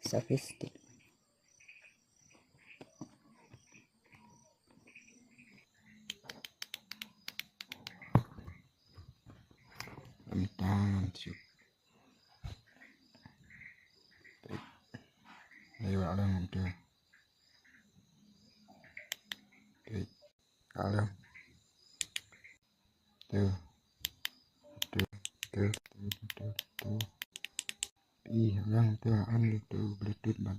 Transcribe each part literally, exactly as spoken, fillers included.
Sophistic. Ym tam shuh. Ai wa lang tu. Ai wa lang. Tu. Tu. Tu. Tu. Tu. Tu. Ih, lang tu an tu Bluetooth ban.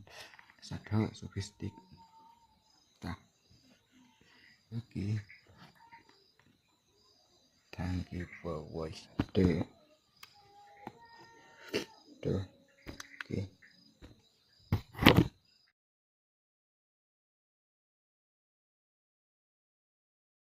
Sa thoh Sophistic. Ta. Okay. Thank you for watching. Tu. Tu.